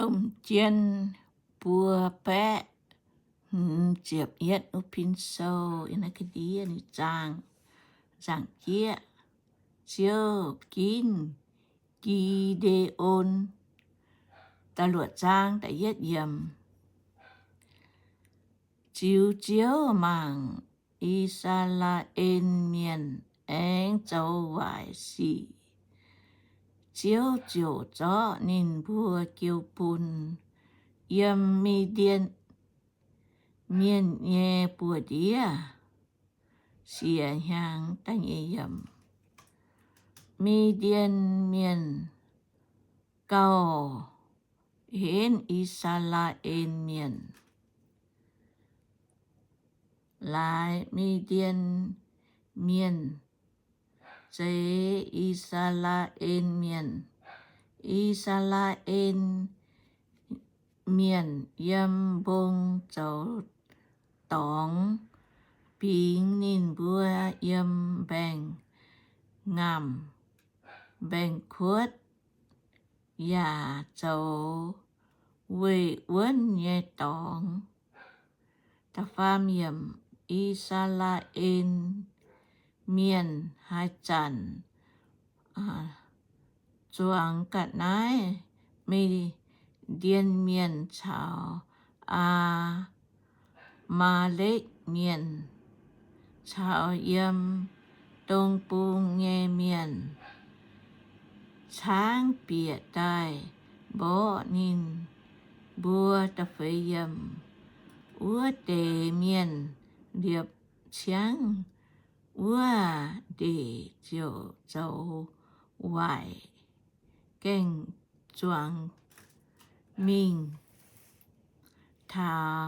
Domh jien buo baeqv hmz ziepc yietv wuov pin sou, yie naaiv ga'ndiev ninh zaang, zaangc jieqv, Ziouv ginv Gi^nde^on. Da'luoqc zaang da'yietv yiemc. Ziux Ziouv mangc I^saa^laa^en Mienh aengx zoux waaic sic, Ziouv ziouc zorqv ninh mbuo jiu bun yiem Mi^ndien Mienh nyei buoz-ndiev siec hnyangx. Mi^ndien Mienh gauh henv I^saa^laa^en Mienh. Laaix Mi^ndien Mienh zeix I^saa^laa^en Mienh. I^saa^laa^en Mienh yiem mbong zoux dorngx, bingx ninh mbuo yiem mbaengx-ngaamc, mbaengx-kuotv, yaac zoux weih wuonv nyei dorngx. I^saa^laa^en Mienh haaix zanc zuangx ga'naaiv Mi^ndien Mienh caux Aa^maa^lekv Mienh caux yiem dong bung nyei mienh caangv bieqc daaih mborqv ninh mbuo. Wuov deix mienh liepc ciangv wuov ndeic ziouc zoux waaic gaeng-zuangx mingh taux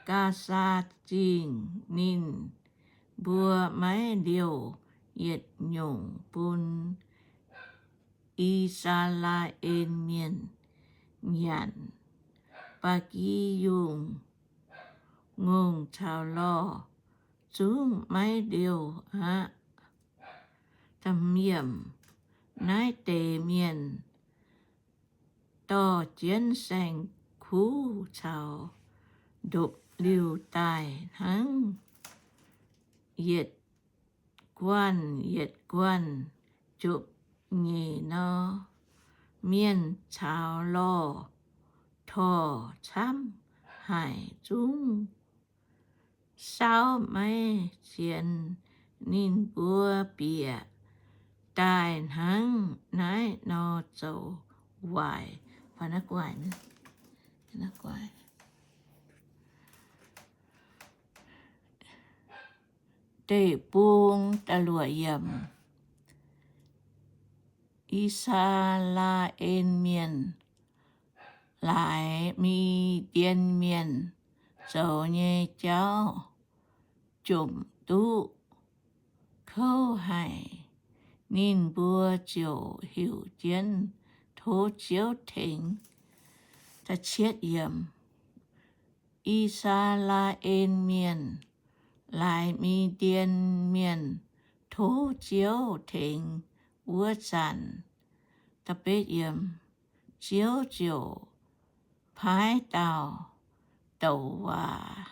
Gaasaa Zingh. Ninh mbuo maiv liouh yietc nyungc bun I^saa^laa^en Mienh nyanc. Ba'gi yungh ngongh caux lorh zungv maiv liouh aqv. Naaiv deix mienh dorh jienv saeng-kuv caux ndopv-liuh daaih hnangv yietc guanh yietc guanh jomc nyeic nor. Mienh caux lorh torh camv haic zungv saauv maiv sienx ninh mbuo bieqc daaih hnangv naaiv nor zoux waaic. Deic-bung da'luoqc yiemc. I^saa^laa^en Mienh laaix Mi^ndien Mienh zoux nyei jauv jomc duqv kouv haic. Ninh mbuo ziouc heuc jienv tov Ziouv tengx. I^saa^laa^en Mienh laaix Mi^ndien Mienh tov Ziouv tengx wuov zanc, Ziouv ziouc paaiv dauh douc waac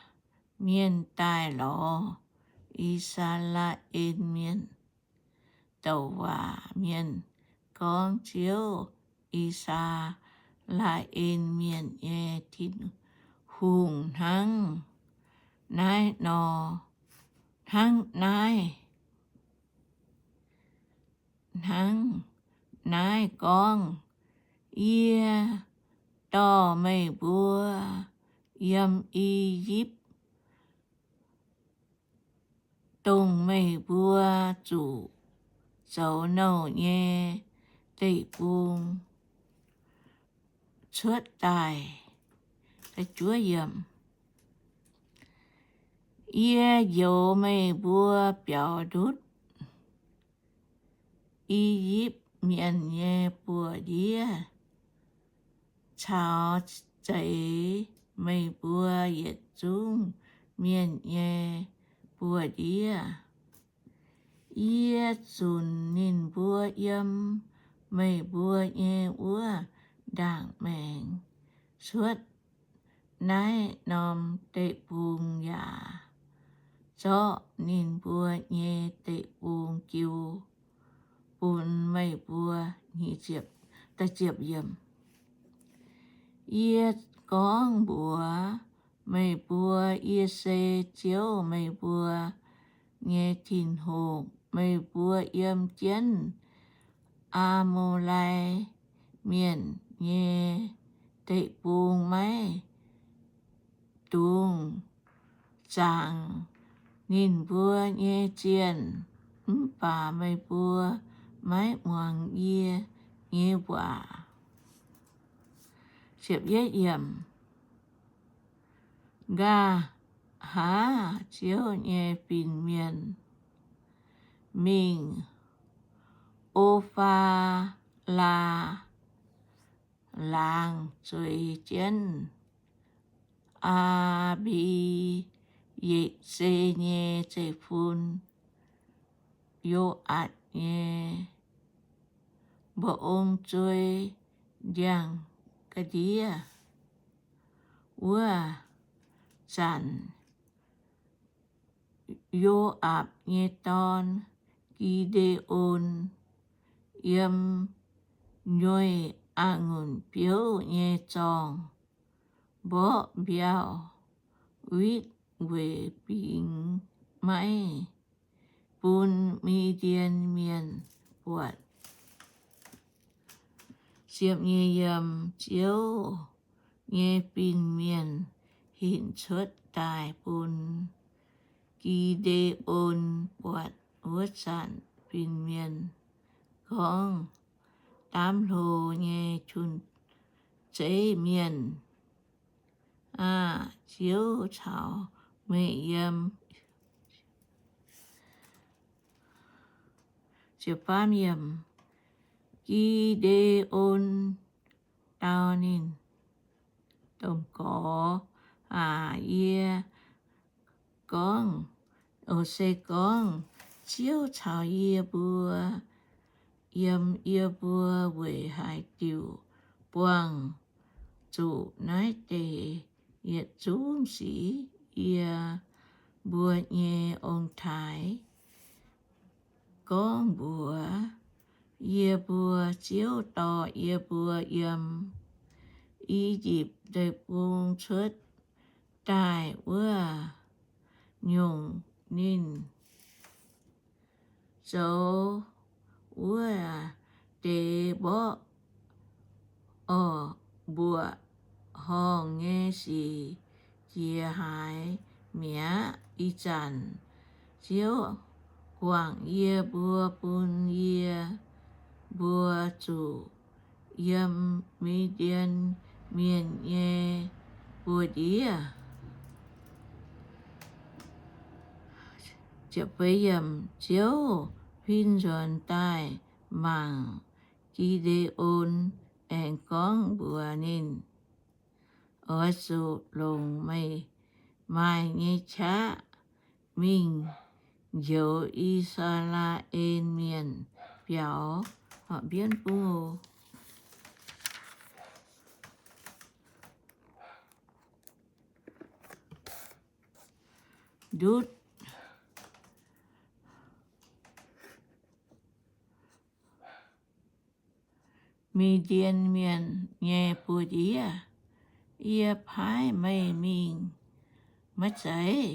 mienh daaih lorz I^saa^laa^en Mienh. Douc waac mienh gorngv, Ziouv, I^saa^laa^en Mienh nyei Tin-Hungh hnangv naaiv nor, hnangv naaiv, hnangv naaiv gorngv, Yie dorh meih mbuo yiem I^yipv, dongh meih mbuo zuqc zoux nouh nyei deic-bung, cuotv daaih. Yie njoux meih mbuo biaux ndutv I^yipv Mienh nyei buoz-ndiev caux zeix meih mbuo yietc zungv mienh nyei buoz-ndiev. Yie zunc ninh mbuo yiem meih mbuo nyei wuov ndaangc maengx. cuotv naaiv norm deic-bung yaac zorqv ninh mbuo nyei deic-bung jiu bun meih mbuo. Yie gorngv mbuox meih mbuo, yie se Ziouv, meih mbuo nyei Tin-Hungh. Meih mbuo yiem jienv Aa^mo^lai Mienh nyei deic-bung maiv dungx zaangc ninh mbuo nyei zienh, mv baac meih mbuo maiv muangx yie nyei waac. Nqa'haav Ziouv nyei fin-mienh mingh O^faa^laa Laangz zueiz jienv Aa^mbi^ye^se nyei zeiv-fun, Yo^aatv nyei mba'ong zuei, ndiangx-ga'ndiev. Wuov zanc Yo^aapc nyei dorn, Gi^nde^on, yiem nyueih a'ngunc biouv nyei zorngh mborqv mbiauh, witv weic fingx maiv bun Mi^ndien Mienh buatc. Ziouv nyei fin-mienh hinc cuotv daaih bun Gi^nde^on buatc. Wuov zanc fin-mienh gorngv, Daamv hlo nyei jun-zeiv mienh aah! Ziouv caux meih yiem. Gi^nde^on dau ninh, Domh Gorx aac, yie gorngv, o, se gorngv Ziouv caux yie mbuo yiem, yie mbuo weic haaix diuc buangh zuqc naaiv deix yietc zungv sic? Yie mbuo nyei ong-taaix gorngv mbuox yie mbuo, Ziouv dorh yie mbuo yiem I^yipv Deic-Bung cuotv daaih wuov nyungc, ninh zoux wuov deix mborqv orqc mbuoqc horngh nyei sic jiex haaix mi'aqv. Ih zanc Ziouv guangc yie mbuo bun yie mbuo zuqc yiem Mi^ndien Mienh nyei buoz-ndiev. Ziouv huin nzuonx daaih mangc Gi^nde^on, aengx gorngv mbuox ninh, Oix zuqc longc meih maaih nyei qaqv mingh njoux I^saa^laa^en Mienh biaux. Mbienv bung ndutv Mi^ndien Mienh nyei buoz-ndiev. Yie paaiv meih mingh, maiv zeiz?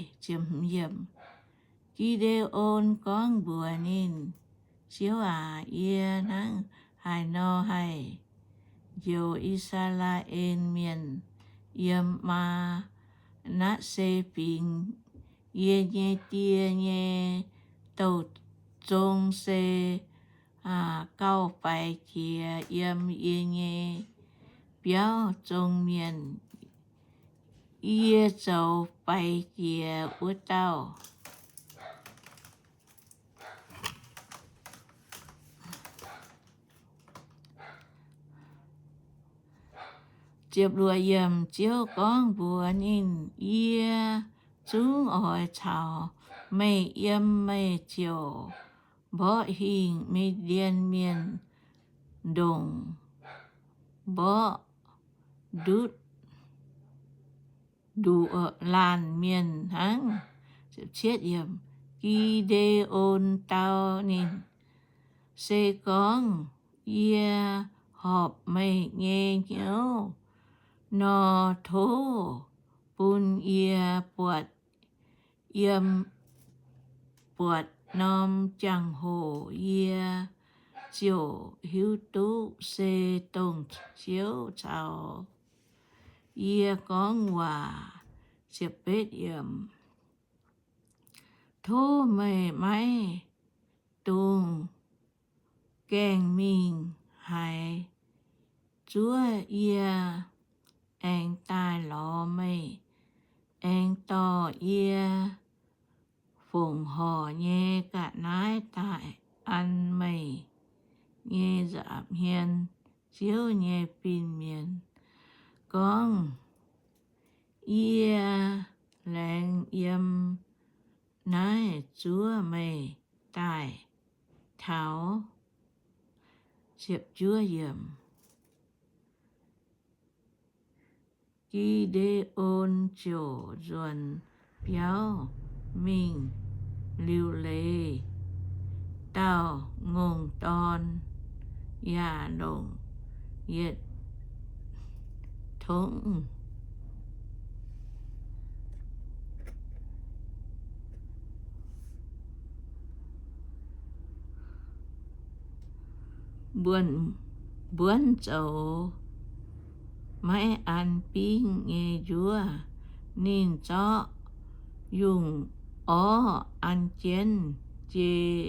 Gi^nde^on gorngv mbuox ninh, Ziouv aac, yie hnangv haaix nor haih njoux I^saa^laa^en Mienh yiem Maa^natv^se Fingx? Yie nyei die nyei douh zong se gauh faix jiex yiem yie nyei biauv zong mienh. Yie zoux faix jiex wuov dauh. Ziouv gorngv mbuox ninh, Yie zungv oix caux meih yiem, meih ziouc mborqv hingh Mi^ndien Mienh ndongc mborqv ndutv nduqc laanh mienh hnangv. Gi^nde^on dau ninh, Se gorngv yie horpc meih nyei hnyouv nor, tov bun yie buatc yiem, buatc norm jangx-hoc yie ziouc hiuv duqv se dongh Ziouv caux yie gorngv waac. Tov meih maiv dungx gaengh mingh haaix zuov yie aengx daaih lorz meih, aengx dorh yie fongc horc nyei ga'naaiv daaih an meih nyei nza'hmien. Ziouv nyei fin-mienh gorngv, Yie laengz yiem naaiv zuov meih daaih taux. Gi^nde^on ziouc nzuonx biauv mingh liuc leiz dauh ngongh dorn, yaac longc yietc tongv mbuonv zoux maiv an bingv nyei njuov. Ninh zorqv yungh orv an jienv jei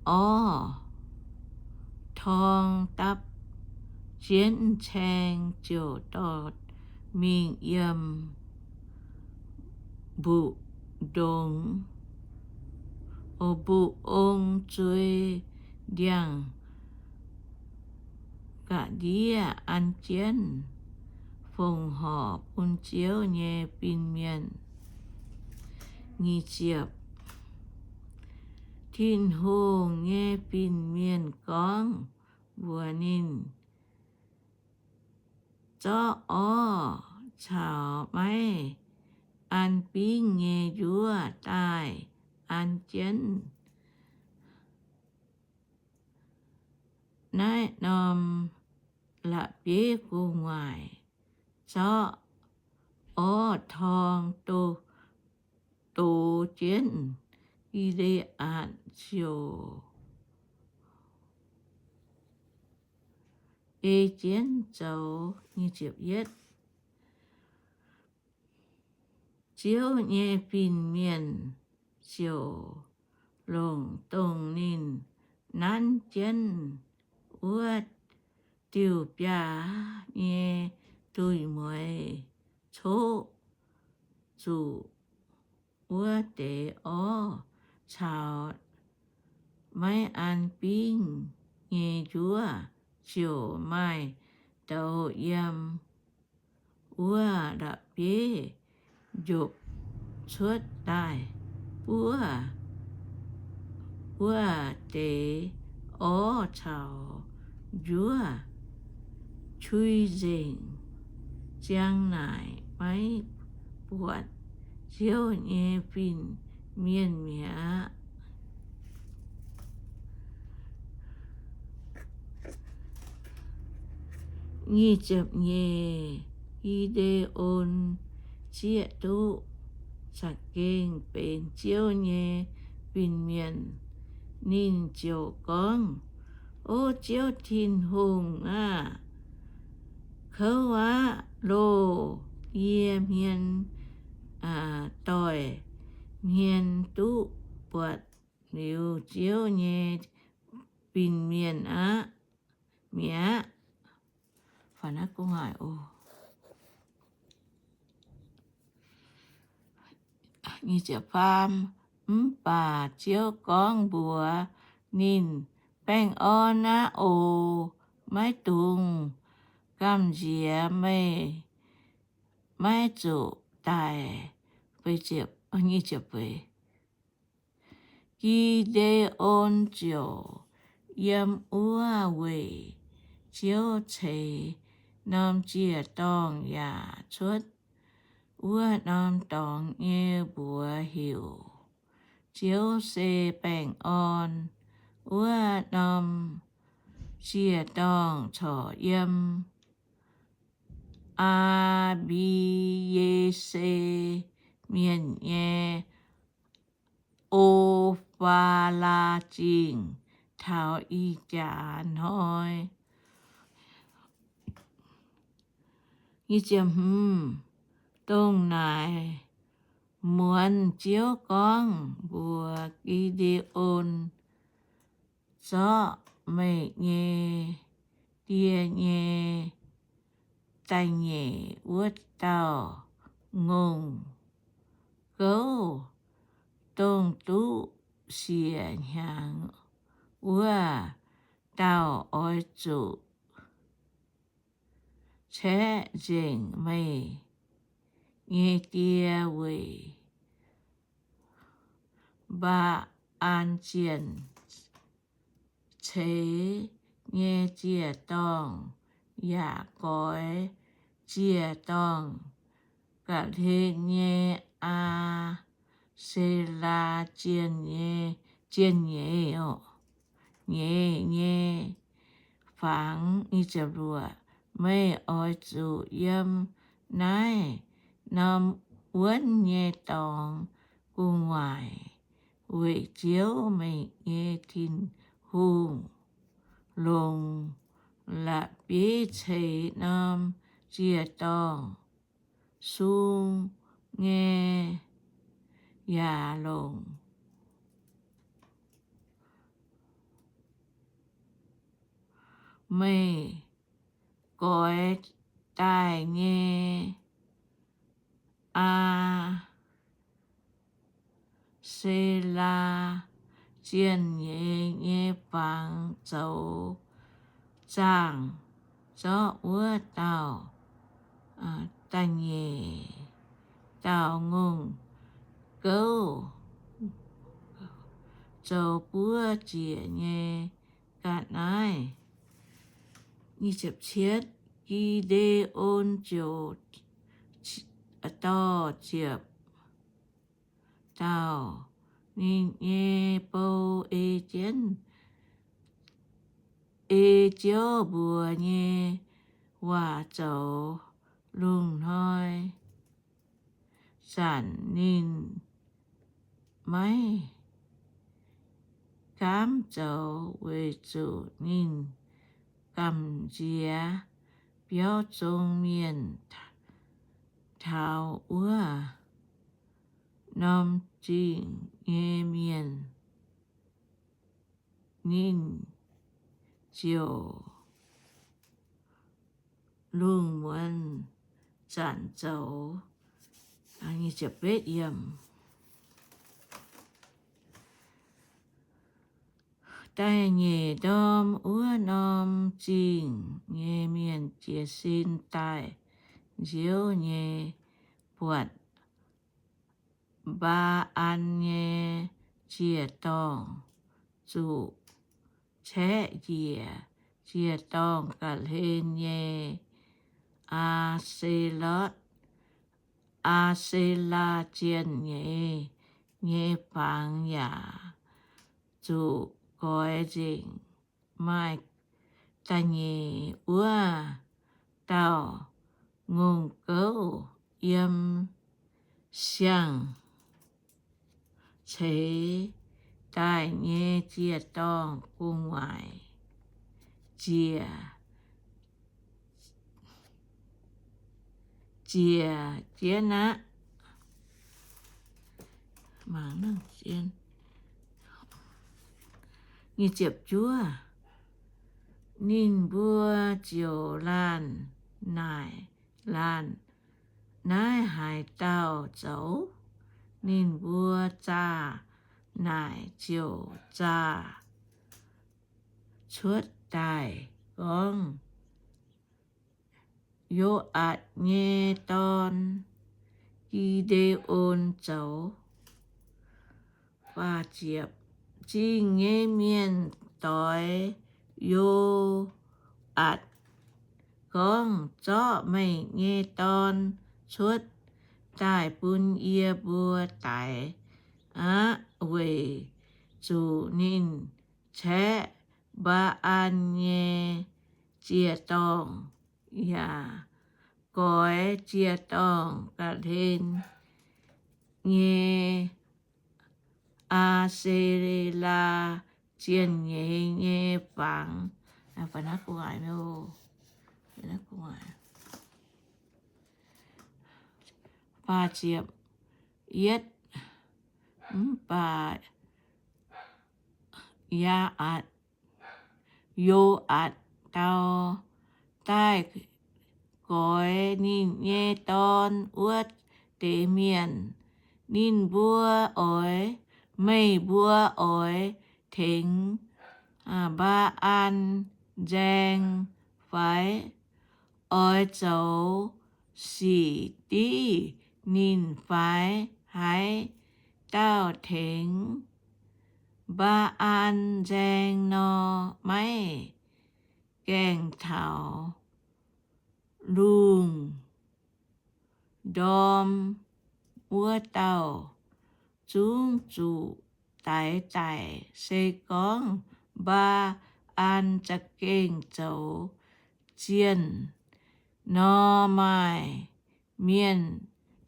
orv, torng dapv jienv caeng, ziouc dorh mingh yiem mbuqc ndongx, mbuqc ong-zuei ndiangx-ga'ndiev an jienv, fongc horc bun Ziouv nyei fin-mienh. Tin-Hungh nyei fin-mienh gorngv mbuox ninh, Zorqv orv caux maiv an bingv nyei njuov daaih an jienv naaiv norm la'bieiv gu'nguaaic. Zorqv orv torng doz jienv Gi^nde^aatc ziouc ei jienv zoux. Ziouv nyei fin-mienh ziouc longc dongh ninh nanv jienv wuov diuh biaa nyei duih mueiz coqv zuqc wuov deix orv caux maiv an bingv nyei njuov, ziouc maaih douz yiem wuov la'bieiv njopv cuotv daaih buov wuov deix orv caux njuov, cui nzengc, ziang naaic maiv buatc Ziouv nyei fin-mienh mi'aqv. Gi^nde^on zieqv duqv za'gengh benx Ziouv nyei fin-mienh. Ninh ziouc gorngv, O Ziouv Tin-Hungh aah! Kouv aqv loh! Yie hmien doic hmien duqv buatc liuz Ziouv nyei fin-mienh aqv, mi'aqv. Mv baac Ziouv gorngv mbuox ninh, Baengh orn aqv oc. Maiv dungx gamh nziex, meih maiv zuqc daic. Gi^nde^on ziouc yiem wuov weic Ziouv ceix norm ziec-dorngh yaac cuotv wuov norm dorngx nyei mbuox heuc Ziouv se baengh orn. Wuov norm ziec-dorngh corc yiem Aa^mbi^ye^se Mienh nyei O^faa^laa Zingh taux ih jaax hnoi. Dongh naaic muonz Ziouv gorngv mbuox Gi^nde^on, Zorqv meih nyei die nyei da'nyeic wuov dauh ngongh gouv, dongh duqv siec hnyangx wuov dauh, oix zuqc caeqv nzengc meih nyei die weic Mbaa^an zienh ceix nyei ziec-dorngh yaac goix ziec-dorngh ga'hlen nyei Aa^se^laa zienh nyei, zienh nyeiz, nyeiz nyei fangx. Meih oix zuqc yiem naaiv norm wuonv nyei dorngx gu'nguaaic weic Ziouv, meih nyei Tin-Hungh, longc la'bieiv ceix norm ziec-dorngh sung nyei, yaac longc meih goix daaih nyei Aa^se^laa zienh nyeiz nyei fangx zoux zaangh, zorqv wuov dauh da'nyeic dauh ngongh gouv zoux buov ziec nyei ga'naaiv. Gi^nde^on ziouc dorh ziepc dauh ninh nyei bou ei jienv, ei Ziouv mbuox nyei waac zoux. Lungh hnoi zanc ninh maiv gaamv zoux, weic zuqc ninh gamh nziex biauv zong mienh taux wuov norm zingh nyei mienh. Ninh ziouc lungh muonz zanc zoux. Da'nyeic ndorm, wuov norm zingh nyei mienh jiez sin daaih Ziouv nyei buatc Mbaa^an nyei ziec-dorngh zuqc caeqv njiec ziec-dorngh ga'hlen nyei Aa^se^lotv, Aa^se^laa zienh nyeiz nyei fangx yaac zuqc goix nzengc. Maaih da'nyeic wuov dauh ngongh gouv yiem siang-ceix daaih nyei ziec-dorngh gu'nguaaic ziec, ziec jienv aqv. Ninh mbuo ziouc laanh naaic, laanh, Naaiv haaix dauh zoux? Ninh mbuo zaah naaic ziouc zaah cuotv daaih gorngv, Yo^aatc nyei dorn, Gi^nde^on zoux. Zingh nyei mienh doix Yo^aatc gorngv, Zorqv meih nyei dorn cuotv daaih bun yie mbuo daix aqv, weic zuqc ninh caeqv Mbaa^an nyei ziec-dorngh yaac goix ziec-dorngh ga'hlen nyei Aa^se^le^laa zienh nyeiz nyei fangx. Yietv, mv baac Yo^atc, Yo^atc dau daaih goix ninh nyei dorn wuov deix mienh. Ninh mbuo oix, meih mbuo oix tengx Mbaa^an nzaeng fai? Oix zoux sic div ninh fai? Haaix dauh tengx Mbaa^an nzaeng nor, maiv gaengh taux lungh ndorm wuov dauh zungv zuqc daix daic. Se gorngv Mbaa^an za'gengh zoux zienh nor, maaih mienh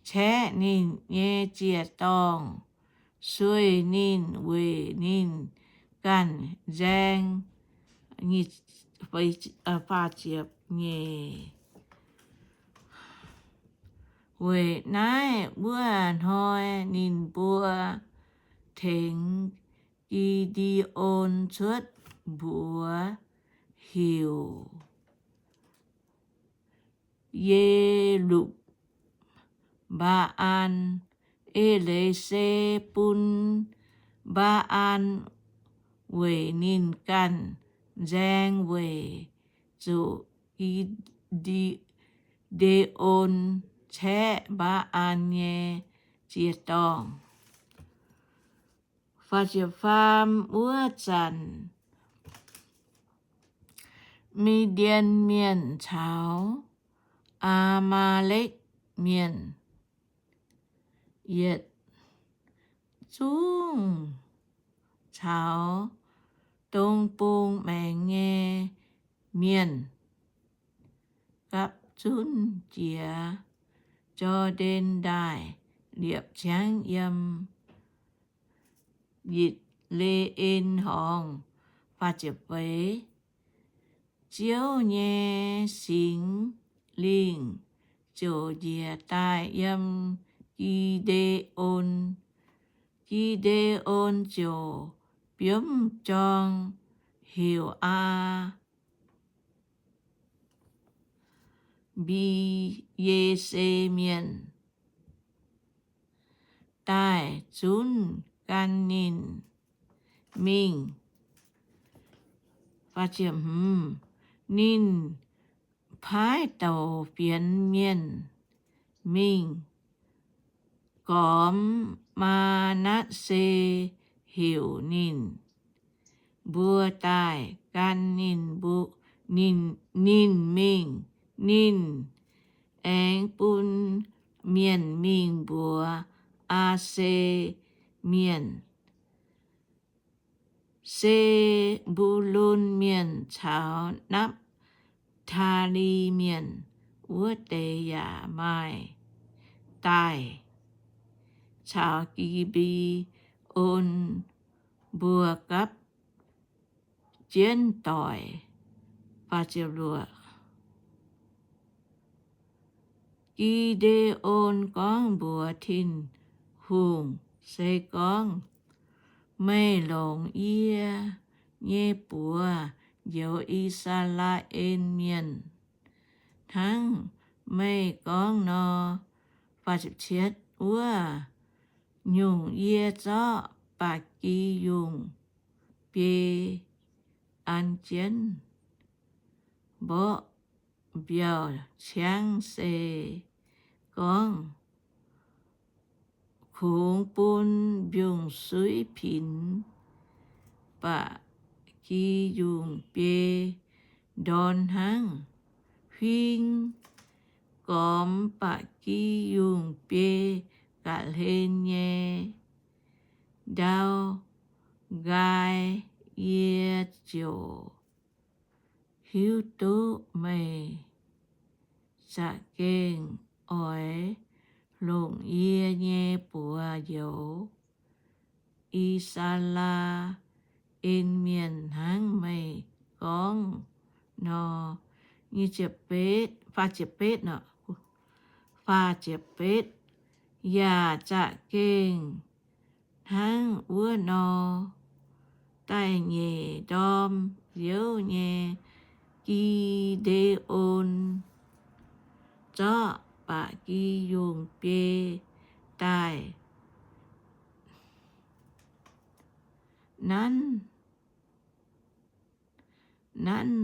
caeqv ninh nyei ziec-dorngh, sueih ninh weic ninh ganh nzaeng. Weic naaiv wuov hnoi ninh mbuo tengx Gi^nde^on cuotv mbuox heuc Ye^lupv^mbaa^an. Eix leiz se bun Mbaa^an weic ninh ganh nzaeng weic zuqc Gi^nde^on caeqv Mbaa^an nyei ziec-dorngh. Faam wuov zanc, Mi^ndien Mienh caux Aa^maa^lekv Mienh yietc zungv caux dong bung maengx nyei mienh gapv zunv jiex Jor^ndaen Ndaaih, liepc ciangv yiem Yitc^le^en Horngz. Ziouv nyei Singx Lingh ziouc njiec daaih yiem Gi^nde^on. Gi^nde^on ziouc biomv jorng heuc Aa mbi^ye^se Mienh daaih zunv gan ninh mingh. Ninh paaiv douc fienx mienh mingh gormx Maa^natv^se heuc ninh mbuo daaih gan ninh, ninh mingh. Ninh aengx bun mienh mingh mbuox Aa^se Mienh, Se^mbu^lon Mienh caux Napv^taa^li Mienh wuov deix yaac maaih daaih caux Gi^mbi^on mbuo gapv jienv doic. Gi^nde^on gorngv mbuox Tin-Hungh, Se gorngv meih longc yie nyei buoz njoux I^saa^laa^en Mienh hnangv meih gorngv nor, wuov nyungc yie zorqv ba'gi yungh biei an jienv mborqv mbiauh ciangv. Se gorngv kungx bun mbiungc-suiv pinx ba'gi yungh biei ndorn hnangv, huing gormx ba'gi yungh biei ga'hlen nyei ndau nqaai, yie ziouc hiuv duqv meih za'gengh oix longc yie nyei buoz njoux I^saa^laa^en Mienh hnangv meih gorngv nor. Faah ziepc betv, yaac za'gengh hnangv wuov nor, da'nyeic ndorm nziouv nyei Gi^nde^on zorqv ba'gi yungh biei daaih. Nanv, nanv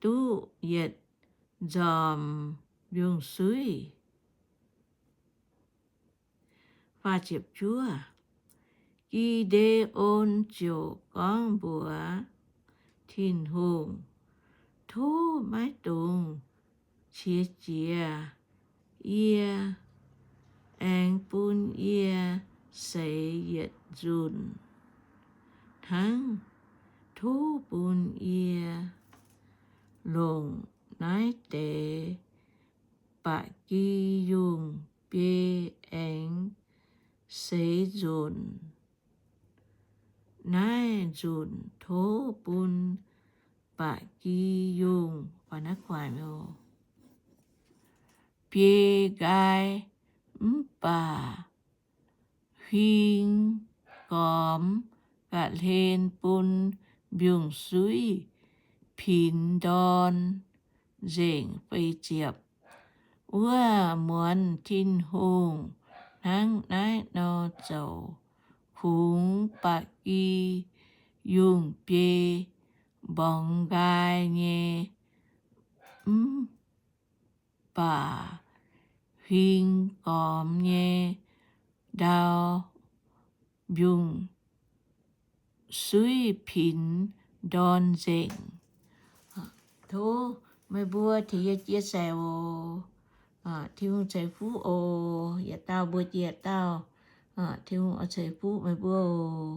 duqv yietc nzormc mbiungc-suiv. Gi^nde^on ziouc gorngv mbuox Tin-Hungh, Tov maiv dungx qiex jiez yie, aengx bun yie seix yietc nzunc hnangv. Tov bun yie longc naaiv deix ba'gi yungh biei aengx seix nzunc. Naaiv nzunc tov bun ba'gi yungh biei nqaai, mv baac huing gormx ga'hlen bun mbiungc-suiv pinx ndorn nzengc. Feix ziepc. Wuov muonz Tin-Hungh hnangv naaiv nor zoux. Kungx ba'gi yungh biei mborngx nqaai nyei, mv baac huing gormx nyei ndau mbiungc-suiv pinx ndorn nzengc. Tov meih mbuo tengx yie jiex sai oc. Tin-Hungh ceix fuqv oc. Yietc dauh mbuo jiex yietc dauh. Tin-Hungh oix ceix fuqv meih mbuo oc.